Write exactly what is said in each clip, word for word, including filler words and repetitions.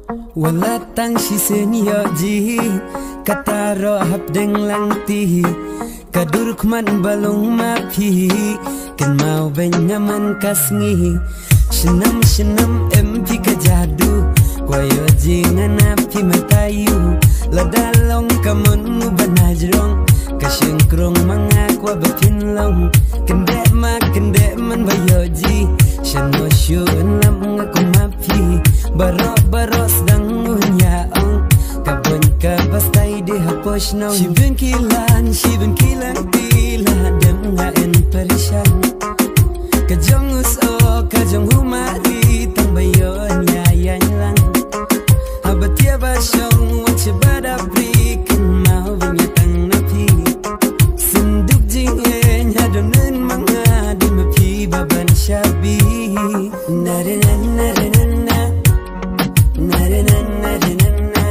Wat la tang shisien ïoh ji, kata ruh hap deng lang ti. Ka dur khmat ba long ma phi, kynmaw beiñ nga man ka sngi. Snem snem em phi ka jadu, kwah ïoh ji nga na phi mynta ïoh. Lada long ka mon u ba najrong, ka shynkrong ma nga kwah ba phin long. Kyndeh ma kyndeh man ba ïoh ji, shen no shu en lam nga kum ma phi. Baroh baroh sdang un ïa ong, ka bun ka ba stai de ha posh nong. Shi bun ki lan, shi bun ki lan ti la dem nga en perishan. Ka jong us o, ka jong u mari, tang ba ïoh ïa ïa lang. Haba tia ba shong, wan shi ba da pri, kynmaw beiñ ïa tang na phi. Synduk jingeh ïa don nen ma nga, di ma phi ba ban shabi. Na re na, na re na na. Na re na, na re na na.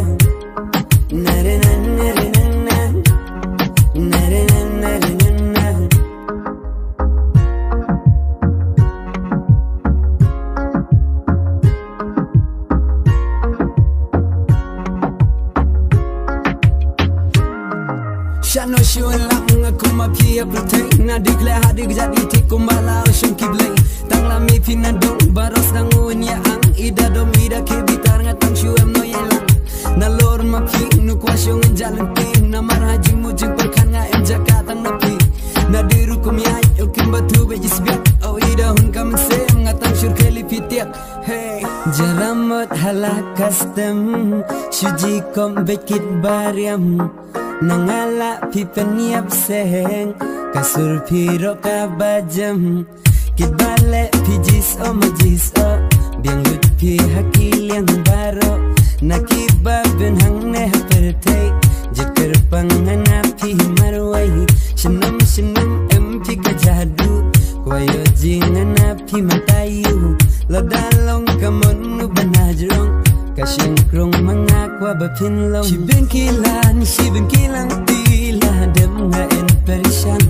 Na re na, na re na na. Na re na, na re na na. Shen no shu en lam nga kum ma phi ïa pyrthei. Na dik leh ha dik jat i thik kumba la u shong ki blei. Tang la mi phi na dong baroh sdang un ïa ang. Ida dom ida ke bitar nga tang shu em no ïa lang. Nalor ma phi nu kwah shong en jalen phi. Namar ha jingmut jingpyrkhat nga em jaka tang na phi. Na dei ruh kum ïa u kim ba tu ba jisbiak. O ida hun ka mynsiem nga tang shur kheli phi tiak. Hey. Jaramot hala custom, shu ji kom beit kit bariam. Na nga la phi pynïap seng, ka sur phi ruh ka ba jem. Kit ba leh phi jis o ma jis o, biang lut phi ha ki liang baroh. Na ki ba bun hangne ha pyrthei, jit kyrpang nga na phi marwei. Snem snem em phi ka jadu, kwah ïoh ji nga na phi mynta ïoh. Lada long ka mon u ba najrong, ka shynkrong ma nga kwah ba phin long. Shi bun ki lan, shi bun ki lan ti la dem nga en perishan.